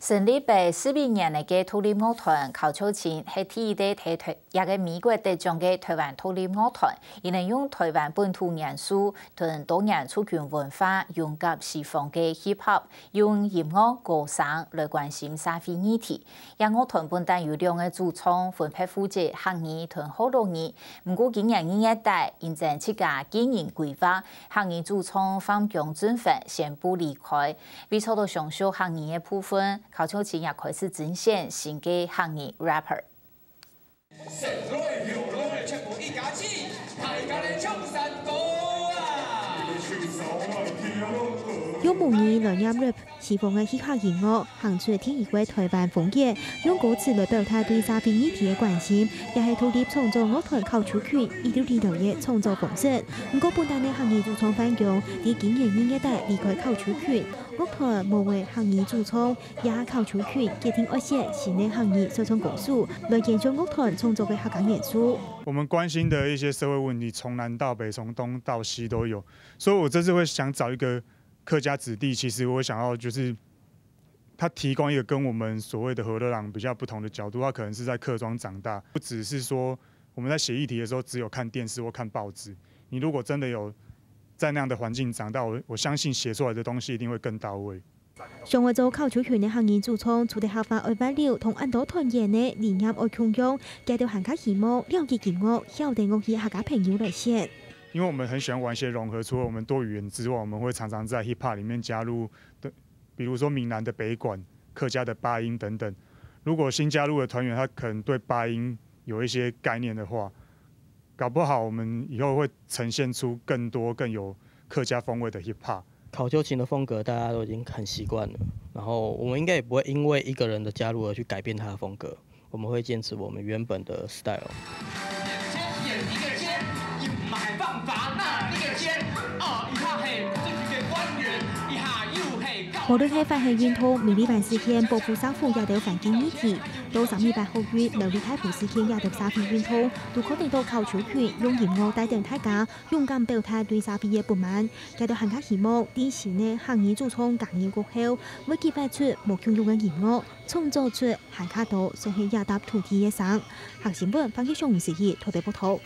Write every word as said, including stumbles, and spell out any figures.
成立了十一年个獨立樂團考秋琴，係第一个在台，這个美國得獎个台灣獨立樂團，佢等用台灣本土元素同多元族群文化融合西方个hip hop，用音樂歌聲來關心社會議題。這樂團本旦有兩个主唱，分別負責客語同學老語。毋過今年二月底，因爭自家經營規劃，客語主唱范姜俊勛宣布離開。 為做到上述客語个部分，考秋琴也開始徵選新个客語rapper。用母語來念rap，西方个嘻哈音樂，行出第一个台灣風格，用歌詞來表達對社會議題个關心，也係獨立創作樂團考秋琴一直以來个創作方式。毋過，本旦个客語主唱范姜，在今年二月底離開考秋琴， 樂團無了客語主唱，也考秋琴決定愛寫新个客語說唱歌手，來延續樂團創作个客家元素。我們關心的一些社會問題，從南到北，從東到西都有。所以我這次會想找一個客家子弟，其實我想要就是他提供一個跟我們所謂的河洛人比較不同的角度，他可能是在客庄長大，不只是說我們在寫議題的時候只有看電視或看報紙，你如果真的有在那樣的環境長大，我我相信寫出來的東西一定會更到位。 想愛做考秋琴个客語主唱，除了客話愛活絡同恁多團員个理念愛共樣，佢兜還較希望了解音樂，曉得樂器客家朋友來選。因為我們很喜歡玩一些融合，除了我們多語言之外，我們會常常在hip hop裡面加入的，比如說閩南的北管、客家的八音等等。如果新加入的團員，他可能對八音有一些概念的話，搞不好我們以後會呈現出更多更有客家風味的hip hop。考秋琴的風格大家都已經很習慣了，然後我們應該也不會因為一個人的加入而去改變他的風格，我們會堅持我們原本的style。無論係反核運動、美麗灣事件、保護珊瑚這兜環境議題，到三二八學運、苗栗大埔事件這兜社會運動，都看得到考秋琴用音樂帶等大家，勇敢表達對社會个不滿。佢兜還較希望，在新个客語主唱加入過後，會激發出無共樣个音樂，創造出還較多屬於這搭土地个聲。客新聞，范啟祥、吳思怡，台北報導。